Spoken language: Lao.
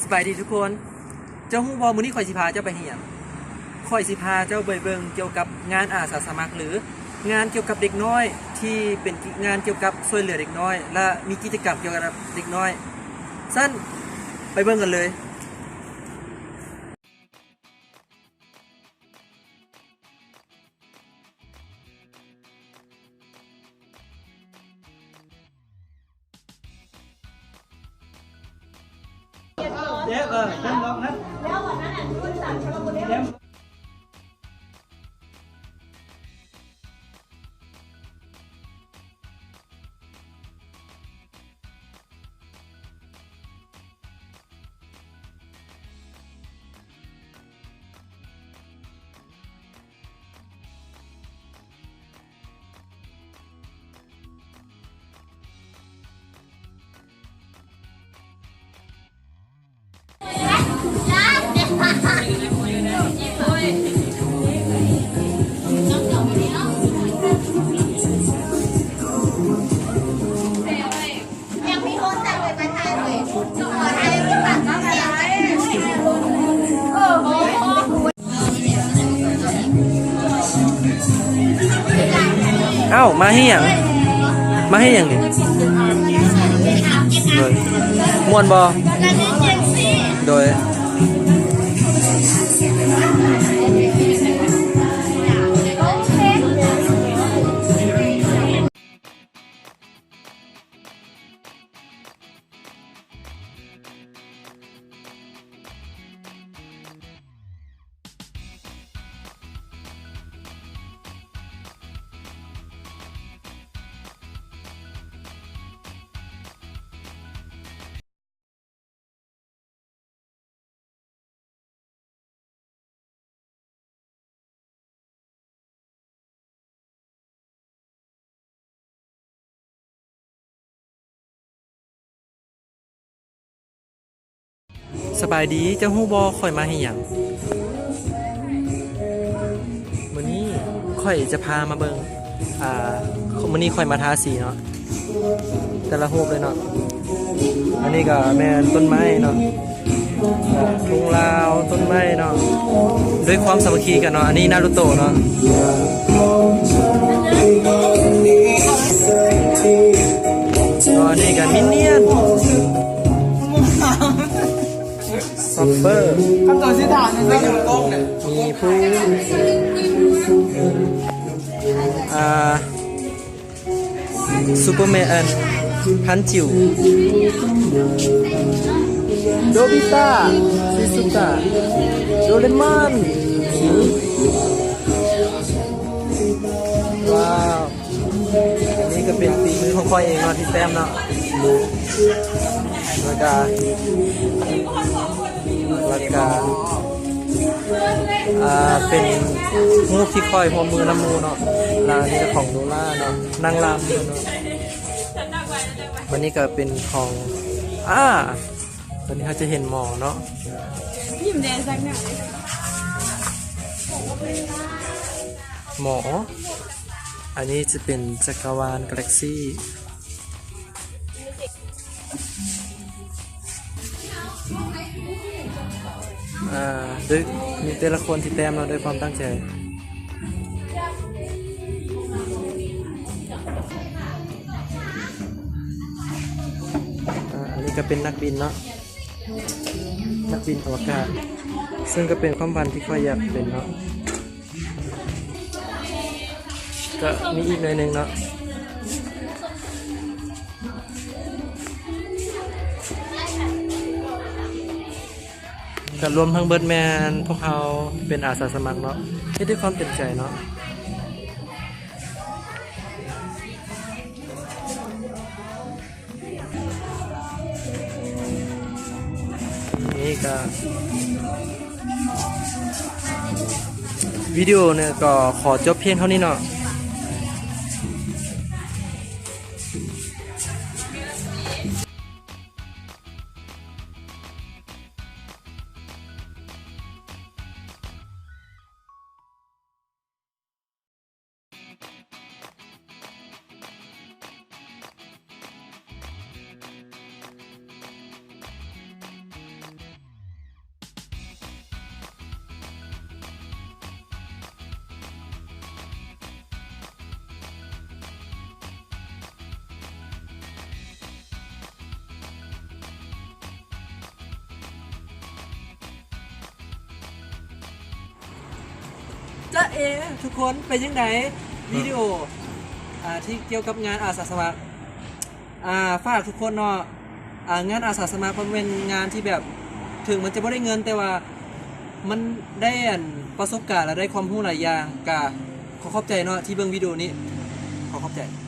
ສະບາຍດີທຸກຄົນ. ເຈົ້າຮູ້ບໍ່ ມື້ນີ້ຂ້ອຍຊິພາເຈົ້າໄປເຮັດຫຍັງ? ຂ້ອຍຊິພາເຈົ້າໄປເບິ່ງກ່ຽວກັບງານອາສາສະໝັກ ຫຼື ງານກ່ຽວກັບເດັກນ້ອຍ ທີ່ເປັນງານກ່ຽວກັບຊ່ວຍເຫຼືອເດັກນ້ອຍ ແລະ ມີກິດຈະກຳກ່ຽວກັບເດັກນ້ອຍ. ຊັ້ນ ໄປເບິ່ງກັນເລີຍ. ເຈັບ ເອີ ເຈັບລອງນະ ເຈັບ. ອ້າວ ມາເຮັດຫຍັງ? ມາເຮັດຫຍັງນີ້? ໂດຍ ມ່ວນບໍ່? ໂດຍ. ສະບາຍດີ, ເຈົ້າຮູ້ບໍ່ ຂ້ອຍມາເຮັດຫຍັງ? ມື້ນີ້ຂ້ອຍຈະພາມາເບິ່ງ ອ່າ ມື້ນີ້ຂ້ອຍມາທາສີເນາະ ແຕ່ລະຮູບເລີຍເນາະ. ອັນນີ້ກໍແມ່ນຕົ້ນໄມ້ເນາະ ທຸງລາວ ຕົ້ນໄມ້ເນາະ ດ້ວຍຄວາມສາມັກຄີກັນເນາະ. ອັນນີ້ນາຣູໂຕະເນາະ ແລ້ວອັນນີ້ກໍມິນນຽນ ຊອບເປີ ຄຳຕອບຊິຖາມ ມີພູ ອ່າ ຊູເປີແມນ ພັນຈິ້ວ ໂນບິຕະ ຊີຊູຕະ ໂດເຣມອນ. ວ້າວ ອັນນີ້ກໍເປັນຝີມືຂອງຂ້ອຍເອງເນາະ ທີ່ແຕ້ມເນາະ. ແລ້ວກະ ແລ້ວກະ ອ່າ ເປັນຮູບທີ່ຂ້ອຍຮ່ວມມືນຳໝູ່ເນາະ. ແລ້ວອັນນີ້ກໍຂອງໂນລາເນາະ ນາງລຳເນາະ. ບັດນີ້ກໍເປັນຂອງ ອ່າ ຕອນນີ້ເຮົາຈະເຫັນໝໍເນາະ ຍິ້ມແດ່ສັກໜ້ອຍ ໝໍ. ອັນນີ້ຈະເປັນຈັກກະວານກາແລັກຊີ. ອ່າ ໂດຍ ມີແຕ່ລະຄົນທີ່ແຕ້ມເນາະ ດ້ວຍຄວາມຕັ້ງໃຈ. ອ່າ ອັນນີ້ກໍເປັນນັກບິນເນາະ ນັກບິນອະວະກາດ ເຊິ່ງກໍເປັນຄວາມຝັນທີ່ຂ້ອຍຢາກເປັນເນາະ. ກະມີອີກໜ້ອຍໜຶ່ງເນາະ ກະລວມທັງເບິດແມ່ນພວກເຮົາເປັນອາສາສະໝັກເນາະ ເຮັດດ້ວຍຄວາມເຕັມໃຈເນາະ. ນີ້ກະ ວິດີໂອນີ້ກໍຂໍຈົບພຽງເທົ່ານີ້ເນາະ. ເອ ທຸກຄົນເປັນຈັ່ງໃດ ວິດີໂອ ອ່າ ທີ່ກ່ຽວກັບງານອາສາສະໝັກ ອ່າ ຝາກທຸກຄົນເນາະ ອ່າ ງານອາສາສະໝັກມັນແມ່ນງານທີ່ແບບ ເຖິງມັນຈະບໍ່ໄດ້ເງິນ ແຕ່ວ່າມັນໄດ້ອັນປະສົບການ ແລະ ໄດ້ຄວາມຮູ້ຫຼາຍຢ່າງ ກະຂໍຂອບໃຈເນາະທີ່ເບິ່ງວິດີໂອນີ້ ຂໍຂອບໃຈ.